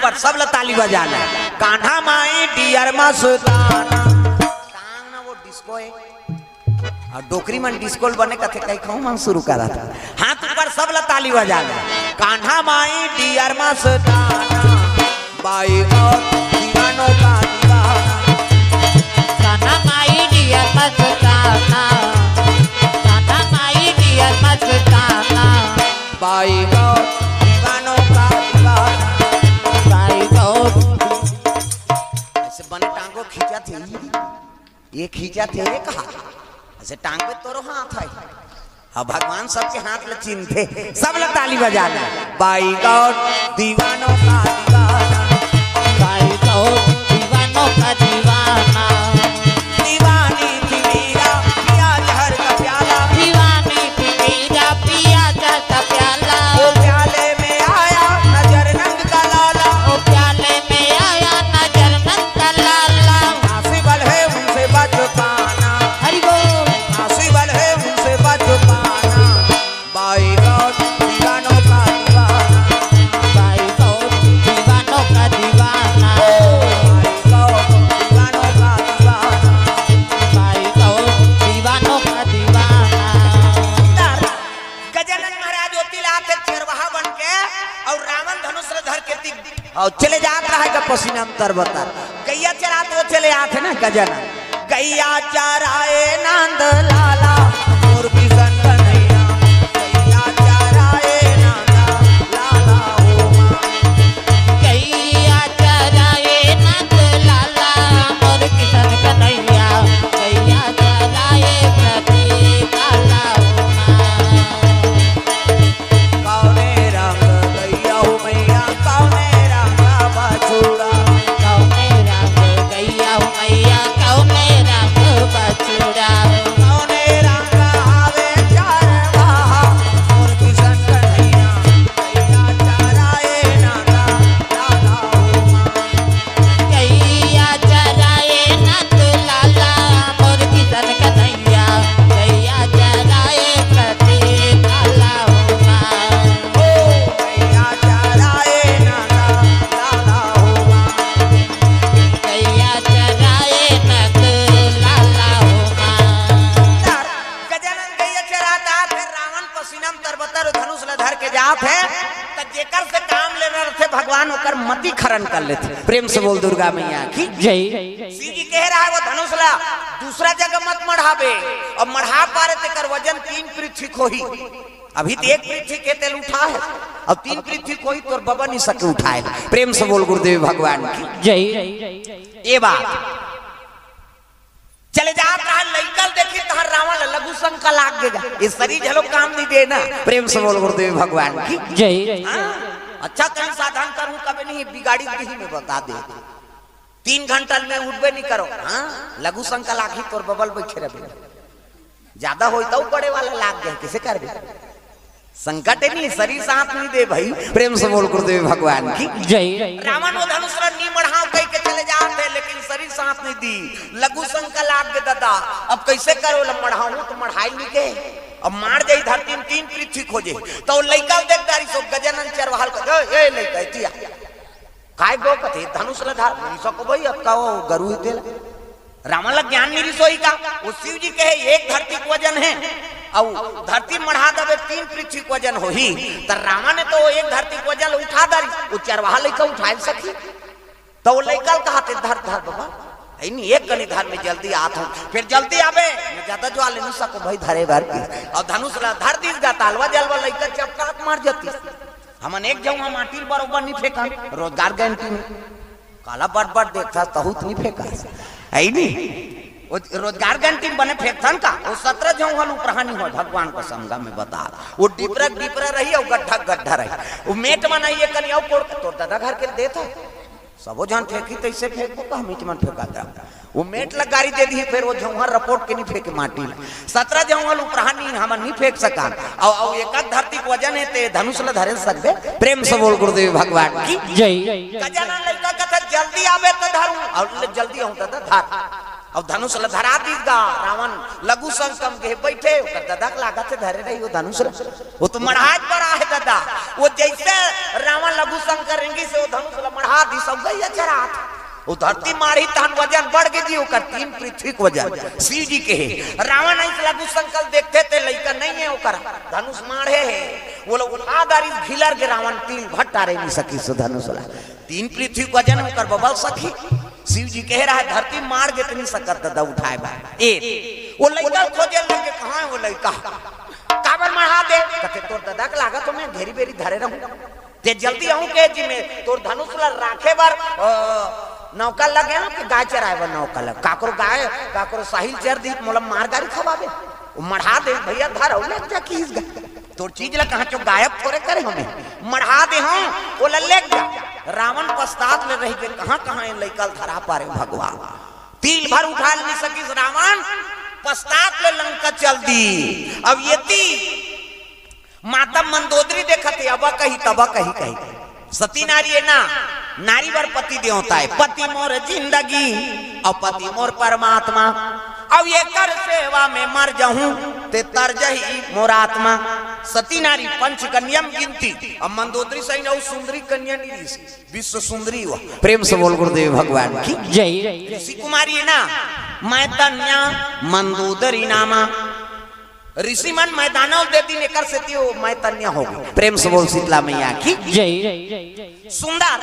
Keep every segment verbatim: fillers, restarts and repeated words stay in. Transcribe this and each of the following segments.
पर सब ला ताली बजाना। कान्हा माई डियर मस्ताना। टांग ना वो डिस्को है। अउ डोकरी मन डिस्को ल बने कथे, कई कहूँ मन शुरू करत। हाथ ऊपर, सब ला ताली बजाना। कान्हा माई डियर मस्ताना। बाई गौर दीवानों का दीवाना। कान्हा माई डियर मस्ताना। कान्हा माई डियर मस्ताना। बाई गौर दीवानों का दीवाना। बाई गौर। ऐसे बने टांगो खींचा थे, ये खींचा थे, ये कहा। ऐसे टांग पे तोरो हाथ है। अब भगवान सबके हाथ ल चिन्हथे, सब ल ताली बजा ले। बाई गौर दीवानों का दीवाना। बाई गौर दीवानों का दीवाना। दीवानी थी मीरा, पिया जहर का प्याला। दीवानी थी मीरा, पिया जहर का प्याला। वो प्याले में आया नजर नंद का लाला। वो प्याले में आया नजर नंद का लाला। आसिबल है उनसे बच पाना। हरि बोल। आसिबल है उनसे बच पाना। बाई गौर दीवानों का दीवाना। बाई गौर दीवानों का दीवाना। ओ, बाई गौर दीवानों का दीवाना। बाई गौर दीवानों का दीवाना। गजानन महाराज ओती ल आथे चरवाहा बन के, अउ रावण धनुष ल धर के तिक अउ चले जात रहा है पसीना अंतर बता। गैया चरात वो चले आथे ना गजानन। गैया चराए नंद लाला, मोर किशन कन्हैया। गैया चराए नंद लाला हो माँ। गैया चराए नंद लाला, मोर किशन कन्हैया। गैया चराए प्रदीप लाला हो माँ। कौने रंग गैया हो मैया, कौने रंग बछुड़ा। कौने रंग गैया हो मैया, कौने रंग बछुड़ा। कौने रंग आवे चरवाहा, मोर किशन कन्हैया। गैया चराए नंद लाला हो माँ। गैया चराए नंद लाला, मोर किशन कन्हैया। गैया चराए प्रदीप लाला हो माँ। ओ, गैया चराए नंद लाला हो माँ। गैया चराए नंद लाला हो माँ। गजानन गैया चरात आथे, रावण पसीना म तरबतर धनुष ल धर के जात हे, त जेकर से काम लेना रथे भगवान ओकर मति खरन कर लेथे। प्रेम से बोल दुर्गा मैया की जय। शिव जी कहे रहा वो धनुष ला दूसरा जगह मत मढ़ाबे, अउ मढ़ा पारे तेकर वजन तीन पृथ्वी के होही। अभी तो एक पृथ्वी के तेल उठा हे, अउ तीन पृथ्वी के होही तोर बबा नइ सके उठाए। प्रेम से बोल गुरुदेव भगवान की जय। ये बात चले जात रहा, लइका ल देखिस तहाँ रावण ल लघु शंका लाग गे गा। ये शरीर घलो काम नइ दे ना। प्रेम से बोल गुरुदेव भगवान की जय। हाँ, अच्छा कहीं साधन करूँ कभी नहीं बिगाड़ी दही में बता दे। तीन घंटा में उठबे नइ करो। हाँ, लघु शंका लागही तोर बबा ल बइठे रहे। ज्यादा होई तो पड़े वाला लाग जाए, कैसे करबे? संकट नहीं, शरीर साथ नहीं दे भाई। प्रेम से बोल गुरुदेव भगवान की जय। रावण वो धनुष ला नी मढ़ाव कह के चले जात हे, लेकिन शरीर साथ नहीं दी। लघु शंका लाग गे दादा, अब कैसे करो? ला मढ़ाऊ तो मढ़ाई नहीं के, अब मार जाई धरती में तीन पृथ्वी खोजे। तो लइका देख डारी सो गजानन चरवाहा ल कथे, ए लइका एतिया। काय गो कथे धनुष ला धर, नहीं सको भाई, अब का वो गरु ही तेला। रावण ला ज्ञान नइ रिस होही का? वो शिव जी कहे एक धरती के वजन हे, अउ धरती मढ़ा दबे तीन पृथ्वी के वजन होही। त रावण ने तो एक धरती के वजन उठा डारी, वो चरवाहा लइका उठाए सकही। त वो लइका ल कहाथे धर धर बबा, है नी एक कनी धर में जल्दी आत हूँ, फिर जल्दी आबे, मैं ज्यादा ज्वाले नइ सको भाई धरे भर के। अउ धनुष ला धर दिस गा तालवा जलवा लइका चपकात मर जातिस। हमन एक झउहा माटी ल बरोबर नइ फेंकन, रोजगार गारंटी में। काला बट बट देखथस, तहूँ त नइ फेंकस। है नी? वो रोजगार गारंटी में बने फेंकथन का? वो सतरा झउहा ल उपराहा नइ होय, भगवान कसम गा मैं बता। वो डिपरा डिपरा रही अउ गड्ढा गड्ढा रही। वो मेट बनाइए कनी अउ कोड़ के तोर ददा घर के देत हे। सबो झन फेंकी तइसे फेंकबो का? हम इच मन फेंकत रहा। वो मेट ला गारी दे दिही, फिर वो झउहा रपोट के नइ फेंके माटी ला। सतरा झउहा ल उपराहा नइ, हमन नइ फेंक सकन। अउ, अउ एक एक धरती के वजन हे, ते धनुष ला धरे सकबे। प्रेम से बोल गुरुदेव भगवान की जय। गजानन लइका कथे जल्दी आबे त धरूं, अउ ले जल्दी आहूं त धर। अउ धनुष ला धरा दिस गा, रावण लघु शंका म गे बइठे, ओकर ददा के लागत हे धरे रही वो धनुष ला। वो तो मढ़ात बड़ा हे दादा। वो जइसे रावण लघु शंका रेंगिस वो धनुष ला मढ़ा आ दिस अउ गइया चरात। वो धरती मारही तहन वजन बढ़ गे जी, ओकर तीन पृथ्वी के वजन। शिव जी के हे, रावण अइस लघु संकल्प देखथे ते लइका नइ हे ओकर, धनुष माढ़े हे। वो लोग उठा डारिस, घिलर गे रावण, तिल भर टारे नइ सकिस धनुष ला। तीन पृथ्वी के वजन ओकर बबल सखी। शिव जी कहे रहा धरती मार गे त नइ सकत ददा उठाए बर। ए, वो लइका खोजे लगे, कहाँ हे वो लइका? काबर मढ़ा दे? कथे तोर ददा के लागत हो मैं घेरी बेरी धरे रहूं। ते जल्दी आहूं के जी में तोर धनुष ला राखे बर, अ, नौका लगे हूं कि गाय चराए बर नौका लग? काकरो गाय, काकरो साहिल चर दी, मोला मार गारी खवाबे। वो मढ़ा दे भइया, धर अउ लेग जा किहिस गा। तोर चीज ला कहाँ चो गायब थोरे करे हमें, मढ़ा दे हूं, ओला लेग जा। रावण पश्चात ले रहि गे, कहाँ कहाँ ए लइका ल धरा पारे भगवान। तिल भर उठा नइ सकिस रावण, पश्चात ले लंका चल दी। अब एती माता मंदोदरी देखत हे, अबा कही तबा कही कही। सती नारी हे ना, नारी बर पति देवता हे। पति मोर जिंदगी अउ पति मोर परमात्मा, अउ एकर सेवा में मर जहूं ते तर जही मोर आत्मा। सती नारी पंचकन्या म गिनती, अब मंदोदरी सही अउ सुंदरी कन्या नइ रिहिस, विश्व सुंदरी वो। प्रेम से बोल गुरुदेव भगवान की। जय। ऋषि कुमारी हे ना, मैतन्या मंदोदरी नामा। ऋषि मन मैदानव दे दिन, एकर सेती वो मैतन्या हो गे। प्रेम से बोल शीतला मैया की। जय। सुंदर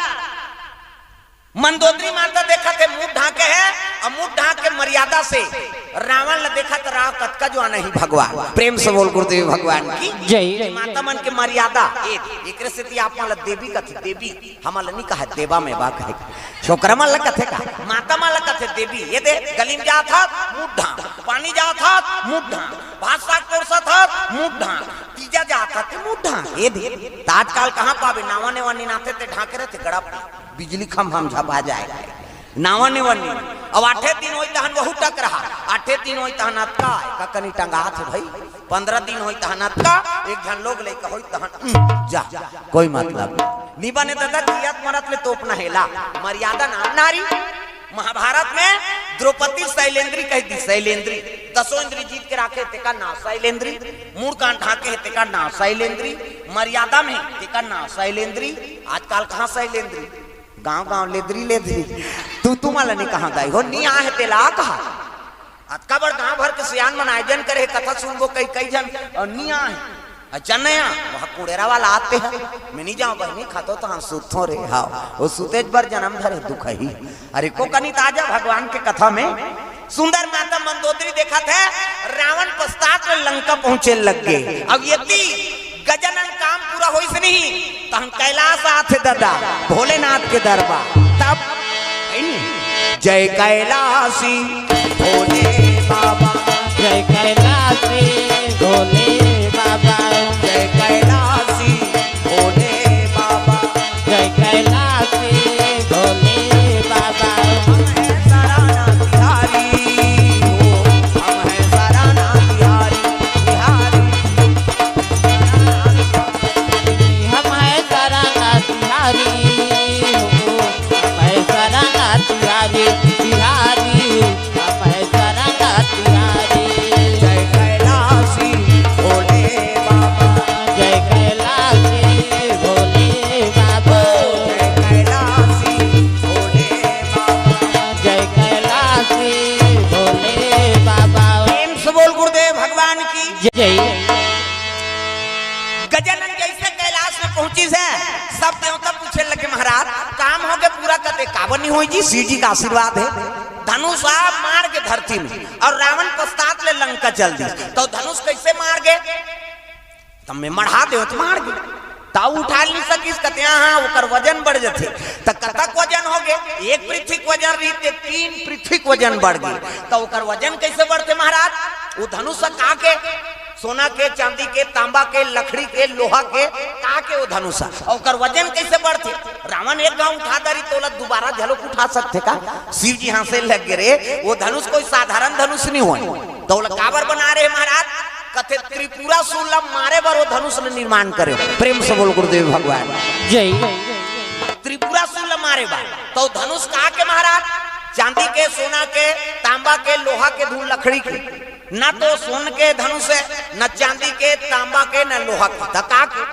मंदोदरी माता देखत हे, मुंह ढांके हे, अउ मुंह ढांक के मर्यादा से रावण ला देखत रहा, कतका जो आना ही भगवान। प्रेम से बोल गुरुदेव भगवान की। जय। माता मन के मर्यादा, ए, एकरे सेती आप मन ला देवी कथे, देवी। हमन ल नइ कहे देवा में बा कहे। छोकरा मन ल कथे का? माता मन ल कथे देवी। ए दे, गली में जात हस, मुंह ढांक। पानी जात हस, मुंह ढांक। भात साग परोसत हस, मुंह ढांक। तीजा जात हस, ते मुंह ढांक। ए दे, त आजकाल कहाँ पाबे? नावा नेवा निनाथे ते ढांके रहिथे गड़ा पे। बिजली खंभा म झपा जाय। नावा नेवा नी। अब आठे दिन होई तहन वहू टकरहा। आठे दिन होई तहन अतका, का कनी टंगात हे भई। पंद्रह दिन होई तहन अतका, एक झन लोग लइका होई तहन, उम, जा, कोई मतलब नहीं। नी बने ददा, जियत मरत ले तोपना हे ला। मर्यादा ना, नारी। महाभारत में द्रौपदी शैलेंद्री कहि दी, शैलेंद्री। दसों इंद्री जीत के राखे, तेकर नांव शैलेंद्री। मूड़ कान ढांके हे, तेकर नांव शैलेंद्री। मर्यादा में, तेकर नांव शैलेंद्री। आजकाल कहाँ शैलेंद्री? गांव गांव लेदरी लेदरी। तू, तू माला नइ कहाँ दाई हो, नइ आहे तेला कहा। अतका बड़ गांव भर के सियान मन आयोजन करे हे, कथा सुनबो कई, कई झन, अउ नइ आहे। अच्छा नया, वह कुड़ेरा वाला आते हैं, मैं नइ जांव बहिनी, खातो तहां सुतथों रे, हाव, वो सुतेच बर जनम धरे दुखही। अरे को कनी त आजा भगवान के कथा में। सुंदर माता मंदोदरी देखत हे, रावण पश्चात ले लंका पहुंचे लग गे। अब एती गजानन काम पूरा होइस नहीं, तहन कैलाश आथे ददा, भोलेनाथ के दरबार। तब, जय कैलाशी भोले बाबा, जय कैलाशी भोले बाबा, जय कैलाशी भोले बाबा, जय कैलाशी भोले बाबा। हम हैं सराना बिहारी हो, हम हैं सराना बिहारी, बिहारी। हम हैं सराना बिहारी हो, हम हैं सराना बिहारी, बिहारी। अभय शरण तिहारी। जय कैलाशी भोले बाबा। जय कैलाशी भोले बाबा। जय कैलाशी भोले बाबा। जय कैलाशी भोले बाबा। प्रेम से बोल गुरुदेव भगवान की जय। गजानन जैसे कैलाश में पहुंचिस हे, सब देवता पूछे लगे, महाराज, काम होगे पूरा? कथे, काबर नहीं होई जी, शिव जी का आशीर्वाद हे। धनुष आप मार गे धरती में, अउ रावण पश्चात ले लंका चल दिस। त धनुष कइसे मार गे? त मैं मढ़ा देंव त मार गे। त उठा नइ सकिस, कथे, हां, ओकर वजन बढ़ जथे। त कतक वजन होगे? एक पृथ्वी के वजन रहिस ते तीन पृथ्वी के वजन बढ़ गे। त ओकर वजन कइसे बढ़थे महाराज? वो धनुष का के सोना के, चांदी के, तांबा के, लकड़ी के, लोहा के, का के वो धनुष? अउ ओकर वजन कइसे बढ़थे? रावण एक घांव उठा डारिस त ओला दुबारा घलोक उठा सकथे का? शिव जी हांसे लग गे रे, वो धनुष कोई साधारण धनुष नइ होय। त ओला काबर बना रहे महाराज? कथे त्रिपुरासुर ला मारे बर वो धनुष ला निर्माण करे। प्रेम से बोल गुरुदेव भगवान जय। त्रिपुरासुर ला मारे बर त वो धनुष का के महाराज? चांदी के, सोना के, तांबा के, लोहा के, धूल लकड़ी के। ना तो सोन के धनुष हे, ना चांदी के, तांबा के, ना लोहा के, त का के?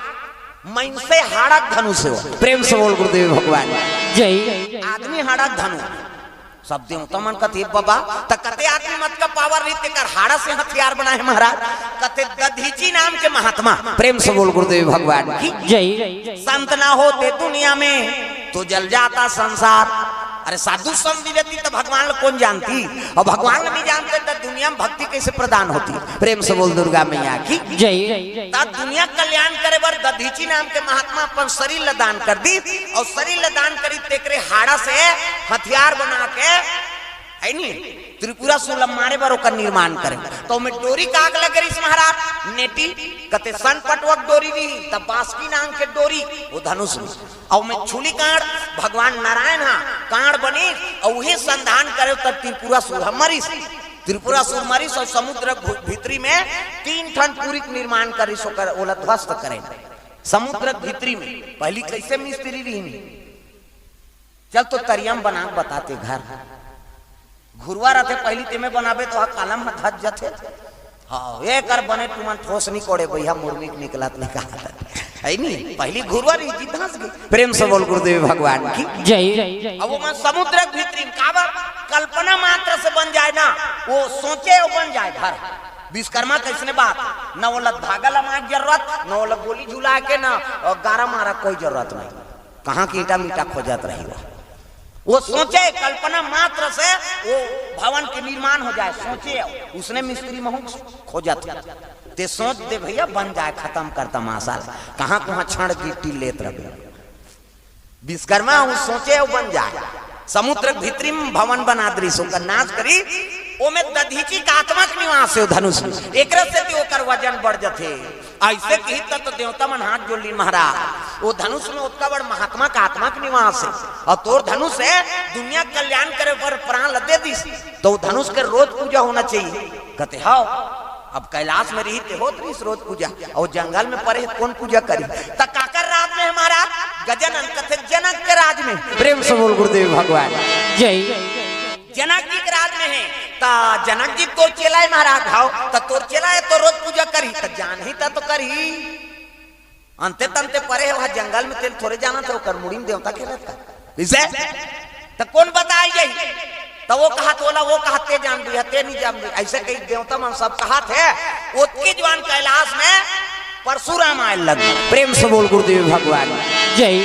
मइनसे हाड़ा के धनुष हे। प्रेम से बोल गुरुदेव भगवान। जय। आदमी हाड़ा के धनुष। सब देवता मन कथे, "बाबा, त कते आदमी म अतका पावर रही, तेकर हाड़ा से हथियार बनाए महाराज।" कथे, "दधीची नाम के महात्मा।" प्रेम से बोल गुरुदेव भगवान की। जय। संत ना होते दुनिया में तो जल जाता संसार। अरे साधु संत नइ रहती त भगवान ल कोन जानती? अउ भगवान ल नइ जानते त दुनिया म भक्ति कइसे प्रदान होती? प्रेम से बोल दुर्गा मैया की। जय। त दुनिया कल्याण करे बर दधीची नाम के महात्मा अपन शरीर ल दान कर दिस, अउ शरीर ल दान करिस तेकरे हाड़ा से हथियार बना के, हे नी, त्रिपुरासुर ल मारे बर ओकर निर्माण करे। त ओमे डोरी काकर लगे रिहिस महाराज? नेटी, कथे सन पटवा के डोरी रही, त बासुकी नाम के डोरी, ओ धनुष में। अउ ओमे छुली कांड़, भगवान नारायण ह कांड़ बनिस, अउ उही संधान करे त त्रिपुरासुर ह मरिस। त्रिपुरासुर मरिस अउ समुद्र भू-, भीतरी में तीन ठन पुरी के निर्माण करिस, ओकर, ओला ध्वस्त करे। समुद्र भीतरी में पहिली कइसे मिस्त्री रहिन? चल तो तरिया म बना के बता ते घर। घुरवा रथे, पहिली तेमे बनाबे त ओहा कालम ह धस जथे। हाँ, एकर बने तुमन ठोस नइ कोड़े भइया, मुर्मी के निकलत नइ कहत। हे नी, पहिली घुरवा रही जी धस गे। प्रेम से बोल गुरुदेव भगवान की। जय। अब ओमा समुद्र के भीतरी म काबर? कल्पना मात्र से बन जाए ना, ओ सोचे अउ बन जाए घर। विश्वकर्मा कइसने बात, न ओला धागा लमाए के जरूरत, न ओला गोली झुलाए के, न गारा मारा कोई जरूरत नहीं। कहाँ के ईंटा मीटा खोजत रही वो। वो सोचे, कल्पना मात्र से वो भवन के निर्माण हो जाए, सोचे, उसने मिस्त्री महू खोजत। ते सोच दे भइया, बन जाए, खतम कर तमाशा। कहाँ कहाँ छड़ गिट्टी लेत रहे। विश्वकर्मा वो सोचे, वो बन जाए। समुद्र के भीतरी में भवन बना दे रिहिस, ओकर नाश करी, ओमे दधीची का आत्मा के निवास हे, वो धनुष में। एकरे सेती ओकर वजन बढ़ जथे। अइसे किही त, त देवता मन हाथ जोड़ ली, महाराज, वो धनुष में ओतका बड़ महात्मा का आत्मा के निवास हे, अउ तोर धनुष हे दुनिया के कल्याण करे बर प्राण ल दे दिस, त वो धनुष के रोज पूजा होना चाहिए। कथे, "हव, अब कैलाश में रही ते होत रहिस रोज पूजा, अउ जंगल में परे हे, कोन पूजा करी?" त काकर राज में हे महाराज? गजानन कथे, "जनक के राज में।" प्रेम से बोल गुरुदेव भगवान। जय। जनक जी के राज में हे, त जनक जी तोर चेला हे महाराज, हव, त तोर चेला हे त रोज पूजा करही, त जानही त तो करही। अंते तंते परे हे, वहाँ जंगल में तेल थोरे जानत हे, ओकर मुड़ी में देवता खेलत का। कइसे? त कोन बताय जाही? त वो कहत ओला, वो कहत ते जान दिया, ते नइ जान दिया। अइसे कही देवता मन सब कहत हे, ओतकी जुवार कैलाश में परशुराम आए लगे। प्रेम से बोल गुरुदेव भगवान। जय।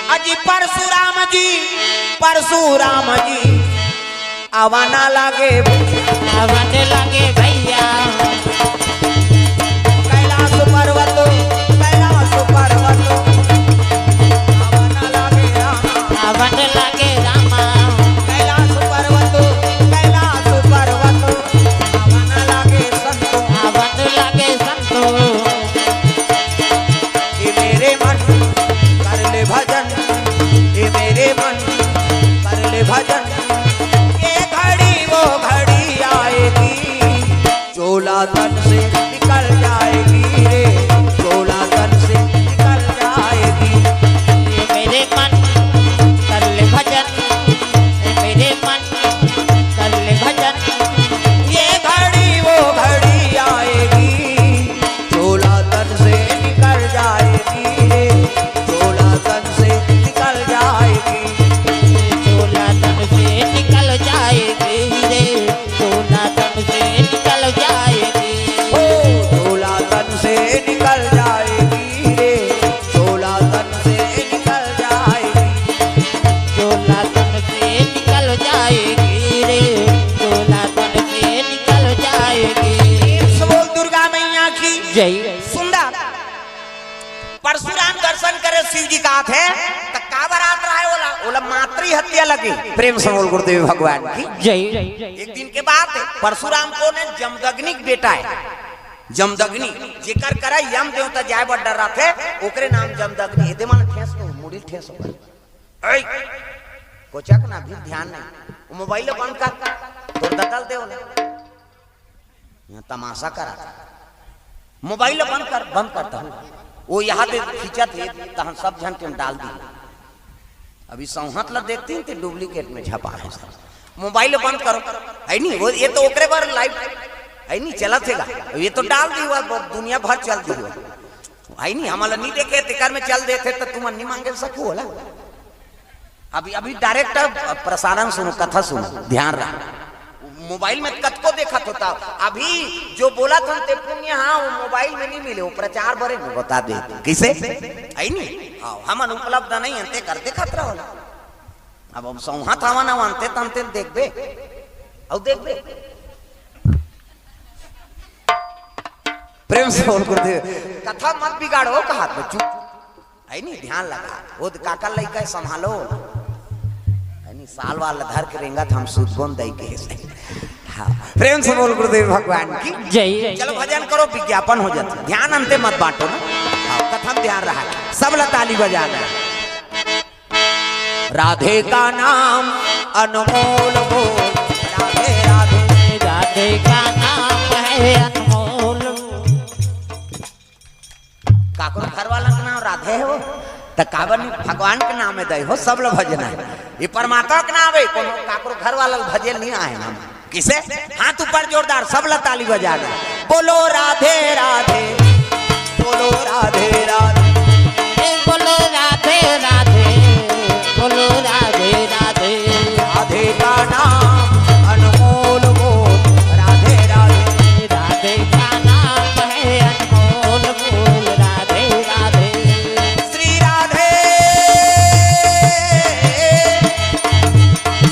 अजी परशुराम जी, परशुराम जी, आवा ना लागे, आवा ना लागे भइया। कैलाश पर्वत, कैलाश पर्वत, आवा ना लागे रामा, आवा ना लागे रामा। कैलाश पर्वत, कैलाश पर्वत, आवा ना लागे संतो, आवा ना लागे संतो। ए मेरे मन कर ले भजन, ए मेरे मन कर ले भजन, ये घड़ी वो घड़ी आएगी, चोला तन से निकल जाएगी रे, चोला तन से निकल जाएगी। ये मेरे मन कर ले भजन, ये मेरे मन कर ले भजन, ये घड़ी वो घड़ी आएगी, चोला तन से निकल जाएगी रे, चोला तन से निकल जाएगी। चोला तन से निकल जाएगी रे, चोला तन से निकल जाएगी। ओ, चोला तन से निकल जाएगी रे, चोला तन से निकल जाएगी। चोला तन से निकल जाएगी रे, चोला तन से निकल जाएगी। प्रेम से बोल दुर्गा मैया की जय। सुंदर। परशुराम दर्शन करे शिव जी का हाथ हे, त का बरात रहा हे ओला? ओला मातृ हत्या लगे। प्रेम से बोल गुरुदेव भगवान की जय। एक दिन के बात हे, परशुराम कोन हे? जमदग्नि के बेटा हे। जमदग्नि, जेकर करा यम देवता जाए बर डर रहिथे, ओकरे नाम जमदग्नि। एदे मन ठेस तो, मुड़ी ठेस हो। ऐ, कोचक ना, भी ध्यान नहीं। वो मोबाइल बंद कर, तोर दतल दे ओला। यहाँ तमाशा करा था। मोबाइल बंद कर, बंद करता हूँ। वो यहाँ दे खींचत हे, तहन सब झन के डाल दी। अभी सौहत ला देखती ते डुप्लीकेट में झपा हे सब। मोबाइल बंद करो, हे नी? वो, ये तो ओकरे बर लाइव, हे नी? चलत हे गा। ये तो डाल दी हुआ, दुनिया भर चल दी हुआ। भाई नहीं, हमला नहीं देखे, तेकर में चल देथे, त तुमन नहीं मांगे सकू होला। अभी, अभी डायरेक्ट प्रसारण सुनो, कथा सुनो, ध्यान रहा। मोबाइल में कतको देखत होता, अभी जो बोलत हन ते पुण्य, हाँ, वो मोबाइल में नहीं मिले, वो प्रचार बरे में बता दे। कैसे? है नहीं? हाँ, हमन उपलब्ध नहीं हन, ते करते खतरा होला। अब हम सौहा थावा ना मानते, तनते देखबे, और देखबे। प्रेम से बोल गुरुदेव। कथा मत बिगाड़ो, कहा तो चुप। है नहीं, ध्यान लगा। वो काकर लइका है, संभालो। है नहीं, साल वाला धर के रेंगत हम सुतबोन दई के से। हाँ, प्रेम से बोल गुरुदेव भगवान की। जय। चलो भजन करो, विज्ञापन हो जाता। ध्यान अंते मत बांटो ना। हाँ, कथा में ध्यान रहा। सब ला ताली बजाना। राधे का नाम अनमोल हो। राधे राधे। राधे का नाम है अनमोल। काकरो घर वाला के नाम राधे हो, त काबर नहीं भगवान के नाम में दई हो, सब लोग भजना है। ये परमात्मा के नाम है, कोनो काकरो घर वाला भजे नहीं आए नाम। किसे? हाथ ऊपर जोरदार, सब ला ताली बजा दे। बोलो राधे राधे, बोलो राधे राधे। ए, बोलो राधे राधे, बोलो राधे राधे। राधे का नाम अनमोल बोल, राधे राधे। राधे का नाम है अनमोल बोल, राधे राधे। श्री राधे,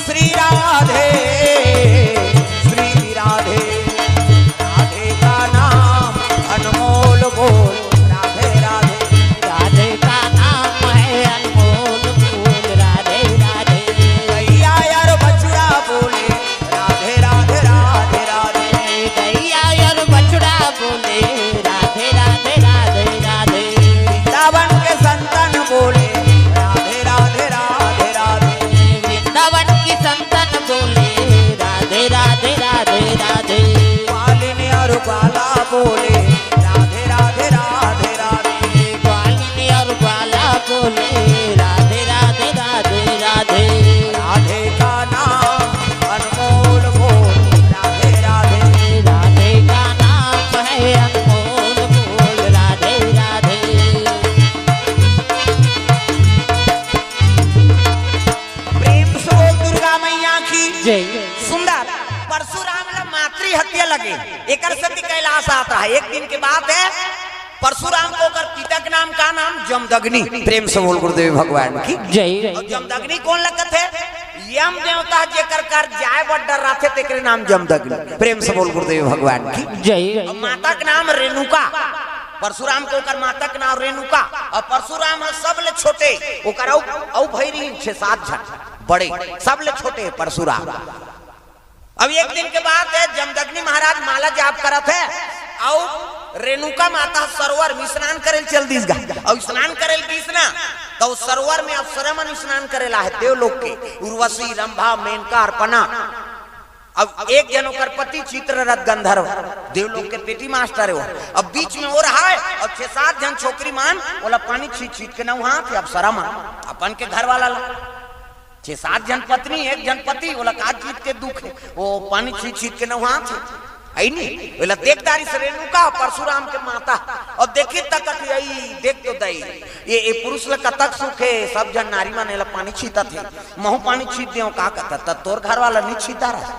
श्री राधे, श्री राधे। राधे का नाम अनमोल बोल, राधे राधे। राधे का नाम है अनमोल बोल, राधे राधे। गैया यार बछड़ा बोले, राधे राधे राधे राधे। गैया यार बछड़ा बोले, राधे राधे राधे राधे। वृंदावन के संतन बोले, राधे राधे राधे राधे। वृंदावन की संतन बोले, राधे राधे राधे राधे। ग्वालिन और ग्वाला बोले, राधे राधे राधे राधे। ग्वालिन और ग्वाला बोले, राधे राधे राधे राधे। राधे का नाम अनमोल बोल, राधे राधे। राधे का नाम है अनमोल बोल, राधे राधे। प्रेम से बोल दुर्गा मैया की। जय। सुंदर। परशुराम ला मातृ हत्या लगे, एकर सेती कैलाश आता है। एक दिन के बात है, परशुराम के ओकर पिता के नाम का नाम? जमदग्नि। प्रेम से बोल गुरुदेव भगवान की। जय। और जमदग्नि कोन लगत है? यम देवता जेकर कर जाए बर डर रहथे, तेकरे नाम जमदग्नि। प्रेम से बोल गुरुदेव भगवान की। जय। और माता के नाम रेणुका। परशुराम के ओकर माता के नाम रेणुका। और परशुराम ह सबले छोटे, ओकर अउ, अउ भई रहिन छह सात झन बड़े, सबले छोटे परशुराम। अब एक दिन के बात है, जमदग्नि महाराज माला जाप करत है, अउ रेणुका माता सरोवर में स्नान करे ल चल दिस गा। अउ स्नान करे ल दिस ना, तो सरोवर में अप्सरा मन स्नान करे ला है देवलोक के, उर्वशी, रंभा, मेनका, अर्पणा। अब एक जन ओकर पति चित्ररथ गंधर्व, देवलोक के पेटी मास्टर है वो। अब बीच में वो रहा है, और छह सात जन छोकरी मन ओला पानी छीट छीट के नहात हे। अप्सरा मन अपन के घर वाला ला, छह सात जन पत्नी, एक जन पति, ओला का चीज के दुख है, वो पानी छीट छीट के नहात हे। आई नहीं, ओला देख डारिस रेणुका, परशुराम के माता। अब देखी तकत हे, आई देख तो दई, ये, ये पुरुष ला कतक सुख है, सब जन नारी मन एला पानी छीतत हे, महू पानी छीट देव का कहता, त तोर घर वाला नहीं छीता रहा,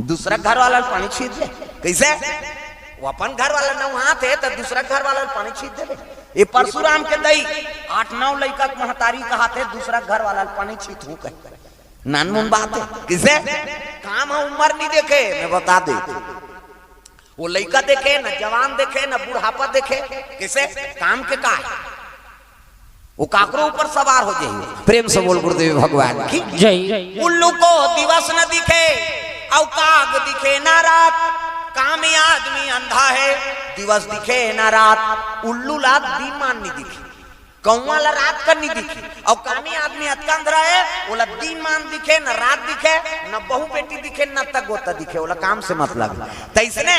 दूसरा घर वाला ल पानी छीट दे। कैसे? वो अपन घर वाला नहात हे, त दूसरा घर वाला ल पानी छीट देबे। ये परशुराम के दई आठ नौ लइका के महतारी कहात हे, दूसरा घर वाला ल पानी छीट हूँ कहे। नानमुन बात है। किसे? काम ह उम्र नहीं देखे, मैं बता दे। वो लइका देखे, न जवान देखे, न बुढ़ापा देखे। किसे? काम के का है? वो काकरो ऊपर सवार हो जाई। प्रेम से बोल गुरुदेव भगवान की। जय। उल्लू को दिवस न दिखे, अउ काग दिखे ना रात। कामी आदमी अंधा है, दिवस दिखे ना रात। उल्लू ला दिन मान नहीं दिखे, कौवा ला रात का नहीं दिखे। अउ कामी आदमी अतका अंधरा है, ओला दिन मान दिखे, न रात दिखे, न बहू बेटी दिखे, न तक गोता दिखे, ओला काम से मतलब। तैसने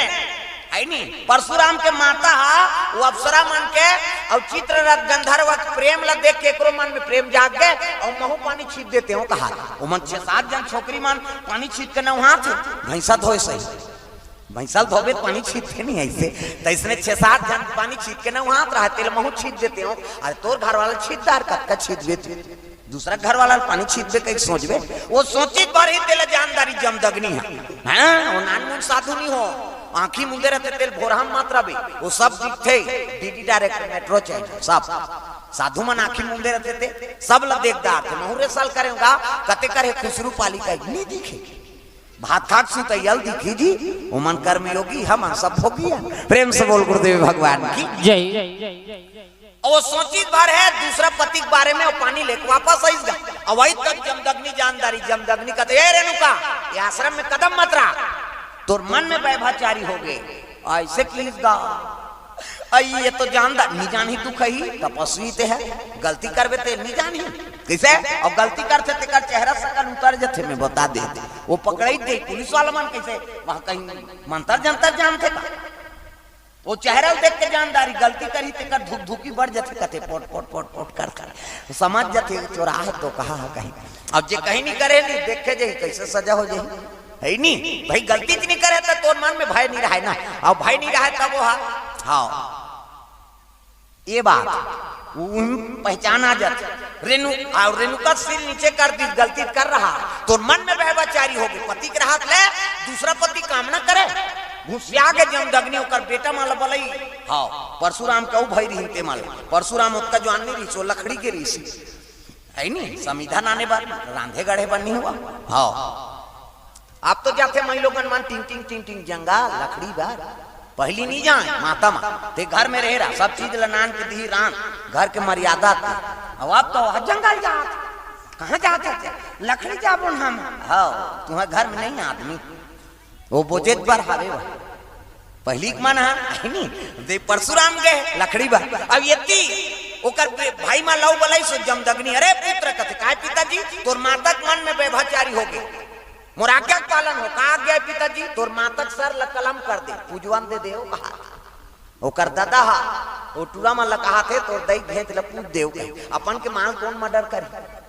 है नी, परशुराम के माता हा, वो अप्सरा मन के, अउ चित्ररथ गंधर्व के प्रेम ला देख के एकरो मन में प्रेम जाग गए, अउ महू पानी छीट देते हो कहा। वो मन छह सात जन छोकरी मन पानी छीट के नहात हे, भैंसा धोए सही। भैंसा ल धोबे त पानी छींचथे नहीं अइसे, त अइसने छह सात झन पानी छींच के नहवात रहय, तेला महूं छींच देतेंव। अरे तोर घर वाला छींच डार, कतका छींचबे तैं? दूसरा घर वाला ल पानी छींचबे कहिके सोचबे? ओ सोचिस भर ही तेला जान डारिस जमदग्नि ह। हां, ओ नानमुन साधु नहीं हो, आंखी मुंदे रहिथे तेला भोरहा म मत रहिबे, ओ सब दिखथे। डीडी डायरेक्ट, मेट्रो चैनल, सब साधु मन आंखी मुंदे रहिथे, ते सब ल देख डारथे। महूं रे साल करेंव गा, कते कर हे खुसरू पाली कहिके, नहीं दिखे। भात खाके सुतइया ल दिखही जी, ओमन कर्मयोगी, हमन सब भोगी हन। प्रेम से बोल गुरुदेव भगवान की। जय। अउ ओ सोचिस भर हे दूसरा पति के बारे में, ओ पानी लेके वापस आइस गा। अउ अइतका जमदग्नि जान डारिस, जमदग्नि कथे, "ए रेणुका, ए आश्रम में कदम मत राख, तोर मन में वैभाचारी होगे।" अइसे किहिस गा। अई, ए तो जान डार, नहीं जानही, दुख ही, तपस्वी ते हे, गलती करबे ते नहीं जानही। कइसे? अउ गलती करथे तेकर चेहरा सकल उतर जथे, मैं बता देत हंव। ओ पकड़ाई दे, पुलिस वाला मन कइसे, वहां कहीं मंतर जंतर जानथे का? ओ चेहरा ल देख के जान डारिस, गलती करही तेकर धुकधुकी बढ़ जथे, कथे पोट, पोट, पोट, पोट कर, कर। समझ जथे, चोरहा हे, डकैत हे कहिके। अब जे कहीं नहीं करे नहीं, देखे जाही, कइसे सजा हो जाही। हे नहीं? भाई गलती च नहीं करे त तोर मन में भय नहीं रहय ना। अउ भय नहीं रहय तब ओ हा, हां। ए बात, उन पहचान आ जाथे। रेणु, अउ रेणुका सिर नीचे कर दिस, गलती कर रहा। तोर मन में वैभाचारी होगे, पति के रहत ले दूसरा पति कामना करे। घुसिया गे जमदग्नि ओकर बेटा मन ल बलई। हां, परसुराम के अउ भाई रहिन ते मन ल। परसुराम ओतका जुवान नहीं रहिस, ओ लकड़ी के रहिस। हे नहीं, समिधा लाने बर, रांधे गढ़े बर नहीं होवय। हां। अब तो जाथे माईलोगन मन टिंग टिंग टिंग टिंग जंगल लकड़ी बर। पहिली नहीं जाय माता मन, ते घर में रहे रहा, सब चीज ल लान के दिही रांध, घर के मर्यादा ते। अउ अब तो ह जंगल जात, कहां जात हे? लकड़ी जाबो न हम। हां, तुंहर घर में नहीं आदमी, ओ बोजेच बर हावे वह। पहिली के मन ह, हे नहीं, ते परसुराम गे लकड़ी बर। अब एती ओकर बे-, भाई मन ल अउ बलइस ओ जमदग्नि, "अरे पुत्र," कथे, "काय पिताजी?" "तोर माता के मन में वैभाचारी होगे, मोर आज्ञा के पालन हो।" "का आज्ञा हे पिताजी?" "तोर माता के सर ल कलम कर दे, पूजवन दे दे," ओ कहा। ओकर ददा हा, ओ टूरा मन ल कहाथे, "तोर दई घेंच ल पूज दे," ओ कहे। अपन के माल कौन मर्डर करही?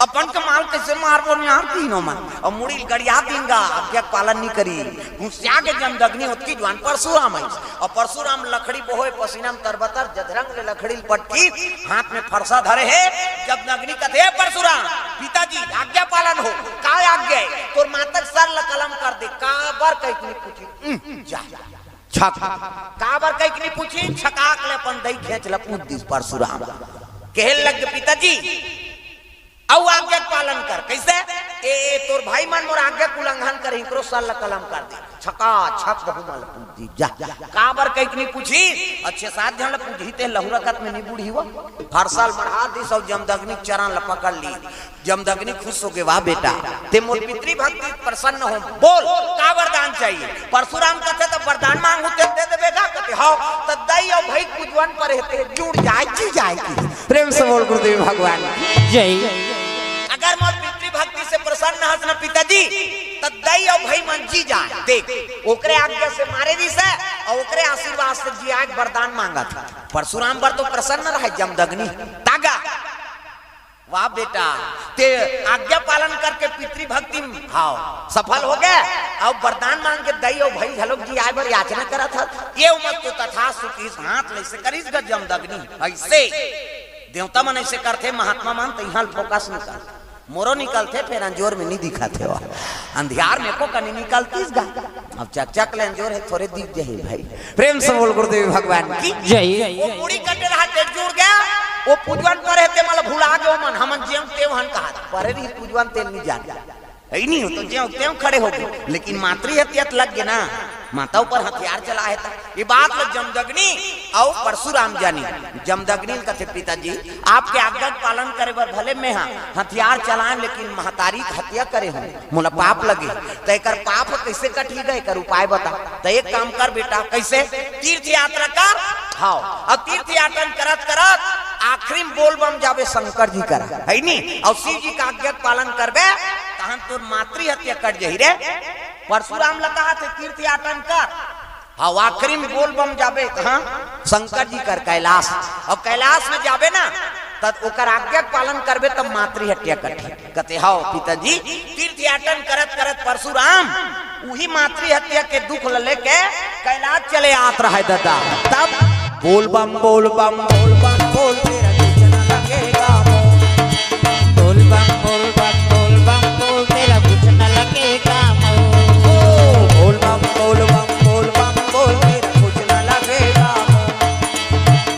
अपन के माल कइसे मारबो यार तीनों मन? अउ मुड़ी ल गड़िया दिन गा, आज्ञा के पालन नहीं करिस। घुसिया गे जमदग्नि ओतकी जुवान परसुराम आइस। अउ परसुराम लकड़ी बोहे, पसीना में तरबतर, जधरंग ले लकड़ी ल पटकिस, हाथ में फरसा धरे हे। जमदग्नि कथे, "ए परसुराम, पिताजी, आज्ञा पालन हो।" "का आज्ञा हे?" "तोर माता के सर ल कलम कर दे।" "काबर?" कहिके नहीं पूछिस। उम, जा। छक। काबर कहिके नहीं पूछिस, छकाक ले अपन दई घेंच ल पूज दिस परसुराम। कहे लग, "पिताजी, अउ आज्ञा के पालन कर।" "कइसे?" "ए, ए, तोर भाई मन मोर आज्ञा के उल्लंघन करे, इकरो सर ल कलम कर दे।" छका छक बहू मन ल पूज दिस, जा। काबर कहिके नहीं पूछिस, अउ छह सात झन ल पूजही ते लहुरकत में नहीं बूड़ही ओ। फरसा ल मढ़ा दिस अउ जमदग्नि के चरण ल पकड़ लिस। जमदग्नि खुश होगे, "वाह बेटा, ते मोर पितृभक्ति प्रसन्न हो, बोल, का वरदान चाहिए?" परसुराम कथे, "त वरदान मांगहूं ते दे देबे गा?" कथे, "हव।" "त दई अउ भई पूजवन पर हे, ते जुड़ जाय, जी जाय।" कि प्रेम से बोल गुरुदेव भगवान की जय। अगर मोर पितृभक्ति से प्रसन्न हस न पिताजी, त दई अउ भई मन जी जाय। देख, ओकरे आज्ञा से मारे रिहिस हे अउ ओकरे आशीर्वाद से जियाय के वरदान मांगत हे। परसुराम बर तो प्रसन्न रहय जमदग्नि। तागा, "वाह बेटा, ते आज्ञा पालन करके पितृभक्ति में, हव, सफल होगे, अउ वरदान मांग के दई अउ भई घलोक जियाय बर याचना करत हस।" "ए उमर तो तथास्तु किहिस, हाथ ल अइसे करिस गा जमदग्नि, अइसे।" देवता मन अइसे करथे, महात्मा मन त इहां ल फोकस निकल, मोरो निकलथे, फेर अंजोर में नहीं दिखत हे ओ। अंधियार में एको कनी निकलतिस गा। अब चकचक ले अंजोर हे, थोरे दिख जाही भाई। प्रेम से बोल गुरुदेव भगवान की जय। ओ मुड़ी कटे रहा, डेढ़ जुड़ गे, ओ पूजवन पर हे, ते मन ल भुला गे ओ मन, हमन जेव तेव हन कहा, परे रहिस पूजवन ते ल नहीं जान। हे नहीं हो तो जेव तेव खड़े होगे, लेकिन मातृ हत्या त लग गे ना, माता ऊपर हथियार चलाय हे त। ये बात ल जमदग्नि अउ परसुराम जानिस। जमदग्नि ल कथे, "पिताजी, आपके आज्ञा के पालन करे बर भले मैं हा हथियार चलाएंव, लेकिन महतारी के हत्या करे हों, मोला पाप लगे, त एकर पाप कइसे कटही गा, एकर उपाय बता।" "त एक काम कर बेटा।" "कइसे?" "तीर्थ यात्रा कर।" "हव।" "अउ तीर्थ यात्रा करत करत आखिरी में बोल बम जाबे शंकर जी करा, हे नहीं, अउ शिव जी के आज्ञा के पालन करबे, तहन तोर मातृ हत्या कट जाही रे।" परसुराम ल कहाथे, "तीर्थ यात्रा कर।" "हव।" "आखिरी में बोल बम जाबे कहां?" "शंकर जी कर, कैलाश।" "अउ कैलाश में जाबे ना, त ओकर आज्ञा के पालन करबे, तब मातृ हत्या कटही।" कथे, "हव पिताजी।" तीर्थ यात्रा करत करत परसुराम उही मातृ हत्या के दुख ल लेके कैलाश चले आत रहय ददा। तब बोल बम, बोल बम, बोल बम, बोल, तेरा कुछ न लगेगा मोल। बोल बम, बोल बम, बोल बम, बोल, तेरा कुछ न लगेगा मोल। ओ, बोल बम, बोल बम, बोल बम, बोल, तेरा कुछ न लगेगा मोल।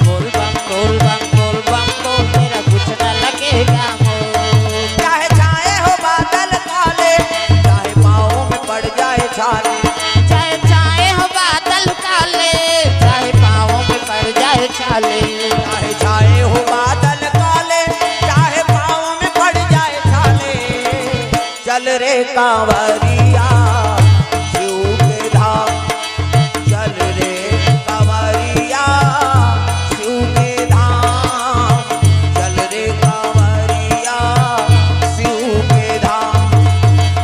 बोल बम, बोल बम, बोल बम, बोल, तेरा कुछ न लगेगा मोल। चाहे छाए हो बादल काले, चाहे पाँव में पड़ जाए छाले। चाहे छाए हो बादल काले, चाहे पाँव में पड़ जाए छाले। चाहे छाए हो बादल काले, चाहे पाँव में पड़ जाए छाले। चल रे कांवरिया शिव के धाम, चल रे कांवरिया शिव के धाम, चल रे कांवरिया शिव के धाम।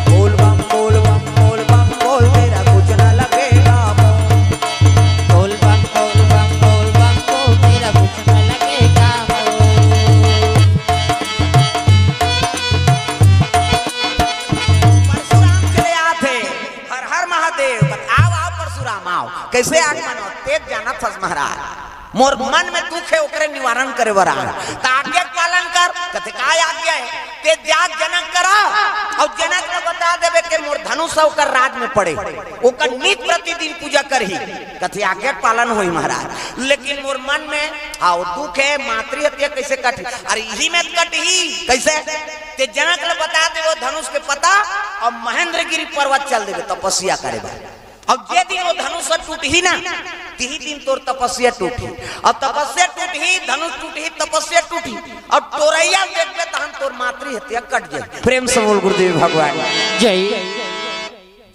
बोल बम, बोल बम, बोल बम, बोल, तेरा कुछ न लगेगा मोल। बोल बम, बोल बम, बोल बम, बोल, तेरा कुछ न लगेगा मोल। परशुराम चले आथे, हर हर महादेव, बत आव, आव परशुराम, आव। कैसे आगमन हो? तेज जानत हस महाराज, मोर मन में दुख हे, ओकरे निवारण करे बर आव। त आज्ञा के पालन कर। कथे, "काय आज्ञा हे?" "ते जा जनक करा, अउ जनक ल बता देबे के मोर धनुष ह ओकर राज में पड़े, ओकर नित प्रतिदिन पूजा करही।" कथे, "आज्ञा के पालन होही महाराज, लेकिन मोर मन में, हाँ, वो दुख हे, मातृ हत्या कैसे कटही?" "अरे इही में कटही।" "कैसे?" "ते जनक ल बता दे वो धनुष के पता, अउ महेंद्रगिरी पर्वत चल देबे तपस्या करे बर। अब जे दिन वो धनुष टूटही ना, तिही दिन तोर तपस्या टूटही। अब तपस्या टूटही, धनुष टूटही, तपस्या टूटही। अब टोरैया देखबे तहन तोर मातृ हत्या कट जाही।" प्रेम से बोल गुरुदेव भगवान जय।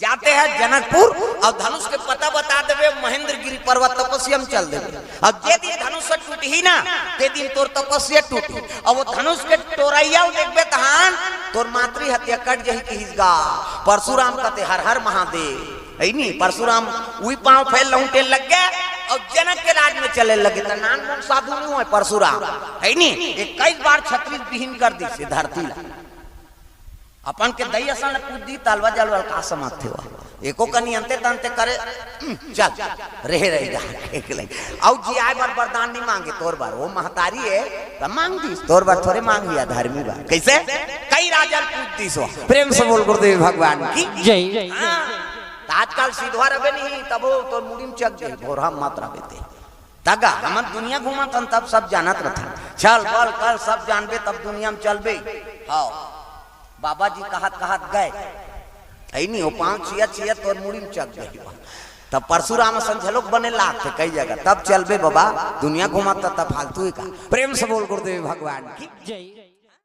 जाते हैं जनकपुर, अब धनुष के पता बता देबे, महेंद्रगिरी पर्वत तपस्या में चल देबे। अब जे दिन धनुष टूटही ना, ते दिन तोर तपस्या टूटही। अब वो धनुष के टोरैया देखबे तहान तोर मातृ हत्या कट जाही किहिस गा। परशुराम कथे, "हर हर महादेव।" है नी, परशुराम उही पाँव फैल लहुंटे लग गे, अउ जनक के राज में चले लगे। त नानमुन साधु नहीं होय परशुराम, है नी, इक्कीस बार छत्तीस बिहीन कर दिस धरती ला। अपन के दई असन ल पूज दी, तलवा जलवा ल का समझथे हो? एको कनी अंते तंते करे, हम्म, चल, रहे रही जा, एक ले। अउ जी आय बर वरदान नहीं मांगे तोर बर, वो महतारी हे, त मांग दिस, तोर बर थोरे मांगी, धर्मी बा। कैसे? कई राजा ल पूज दिस हो। प्रेम से बोल गुरुदेव भगवान की जय। हाँ, त आजकल सिधवा रबे नहीं, तब वो तोर मुड़ी में चघ जाही, भोरहा मत रबे ते। तगा, हमन दुनिया घूमत हन, तब सब जानत रथन। चल, बल, कर, सब जानबे, तब दुनिया में चलबे। हाँ, बाबा जी कहत, कहत गए। है नी, वो पाँव छियत, छियत तोर मुड़ी में चघ गई। तब परशुराम असन झलोक बने लागथे कई जगह। तब चलबे बाबा, दुनिया घूमत त, तब फालतू ही का। प्रेम से बोल गुरुदेव भगवान की जय।